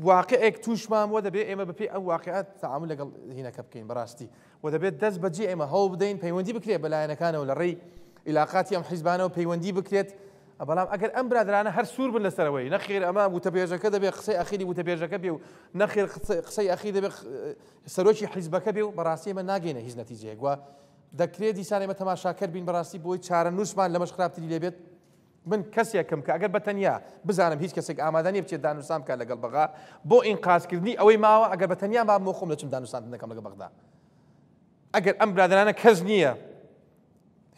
واقعێک تووشمان بووە، دەبێت ئێمە بەپێی ئەو واقعە تەعامول لەگەڵ هینەکە بکەین بەڕاستی، و دەبێت دەست بەجێ ئێمە هەوڵ بدەین پەیوەندی بکرێت بە لایەنەکانەوە لە ڕێی ئیلاقاتی ئەم حیزبانەوە پەیوەندی بکرێت. بەڵام ئەگەر ئەم برادرانە هەر سوور بن لەسەرەوەی نەخێر ئەمە وتەبێژەکە دەبێت قسەی ئەخیری وتەبێژەکە بێ و نەخێر قسەی ئەخیر دەبێت سەرۆکی حیزبەکە بێ و بەڕاستی ئێمە ناگەینە هیچ نەتیجەیەک و دەکرێت دیسان ئێمە تەماشاکەر بین بەڕاستی بۆی چارەنووسمان لەمەش خراپتری لێبێت. من کەسێکم کە ئەگەر بە تەنیا بزانم هیچ کەسێک ئامادە نییە بچێت دانوستان بکات لەگەڵ بەغا بۆ ئینقازکردنی ئەوەی ماوە، ئەگەر بە تەنیا مابمەوە خۆم دەچم دانوستاندن دەکەم لەگەڵ بەغدا. ئەگەر ئەم برادەرانە کەس نییە،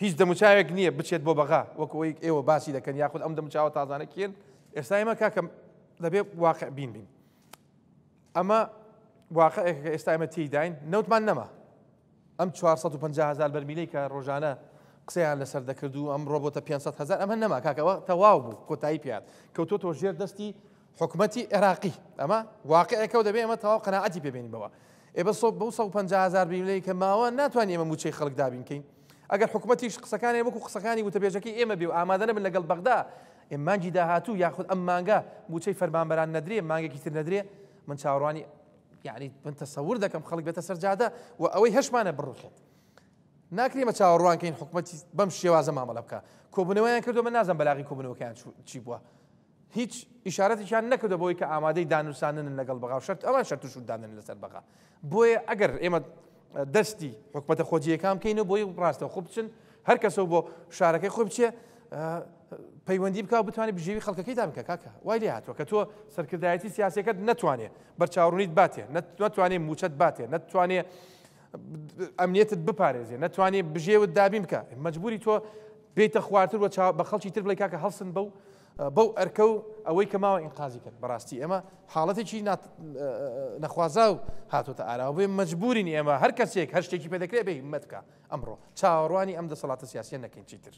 هیچ دەموچاوێک نییە بچێت بۆ بەغا وەکو ئەوەی ئێوە باسی دەکەن، یاخود ئەم دەموچاوە تازانە کێن؟ ئێستا ئێمە کاکە دەبێ واقع بین بین. ئەمە واقعێکە کە ئێستا ئێمە تێیداین، نەوتمان نەما. ئەم 450 هەزار بەرمیلەی کە ڕۆژانە قسەیان لەسەر دەکرد و ئەم ڕۆبۆتە 500 هەزار ئەمە نەما کاکەوە، تەواو بوو، کۆتایی پێات کەوتۆتەوە ژێر دەستی حکومەتی عێراقی. ئەمە واقعێکە و دەبێ ئێمە تەواو قەناعەتی پێ بێنین بەوە. ئێ بە بەو 150 هەزار بەرمیلەی کە ماوە ناتوانین ئێمە مووچەی خەڵک دابین کەین. ئەگەر حکومەتیش قسەکانی وەکو قسەکانی وتەبێژەکەی ئێمە بێ و ئامادە نەبن لەگەڵ بەغدا ئێ مانگی داهاتوو یاخود ئەم مانگە مووچەی فەرمانبەران نەدرێ، مانگێکی تر نەدرێ، من چاوەڕوانی یعنی من تەسەور دەکەم خەڵک بێتە سەر جادە و ئەوەی هەشمانە بڕوخێت. ناکرێ مە چاوەڕوان کەین حکومەتی بەم شێوازە مامەڵە بکە. کۆبوونەوەیان کردو من نازانم بەلاغی کۆبوونەوەکەیان چی بووە، هیچ ئیشارەتێکیان نەکردو بۆی کە ئامادەی دانوساندنن لەگەڵ بەغا و شەرت ئەوان شەرت و شووت دانن لەسەر بەغا. بۆیە ئەگەر ئێمە دەستی حکومەتە خۆجییەکان بکەین و بۆی ڕاستە خۆ بچن هەر کەسەوە بۆ شارەکەی خۆی بچێ پەیوەندی بکە و بتوانێت بژێوی خەڵکەکەی دابکە. کاکە وای لێ هاتووە کە تۆ سەرکردایەتی سیاسەکەت نەتوانێ بەرچاوڕوونیت باتێ، نەتوانێ موچەت باتێ، نەتوانێ ئەمنیەتت بپارێزێ، نەتوانێ بژێوت دابین بکە، مەجبوری تۆ بێتە خوارتر و بە خەڵکی تر بڵێ کاکە هەڵسن بەو ئەرکە و ئەوەی کە ماوە ئینقازی کرد. بەڕاستی ئێمە حاڵەتێکی نەخوازاو هاتۆتە ئاراوە، بۆیە مەجبورین ئێمە هەر کەسێک هەر شتێکی پێ دەکرێت بێ هیمەت بکە. ئەمڕۆ چاوەڕوانی ئەم دەسەڵاتە سیاسیە نەکەین چیتر.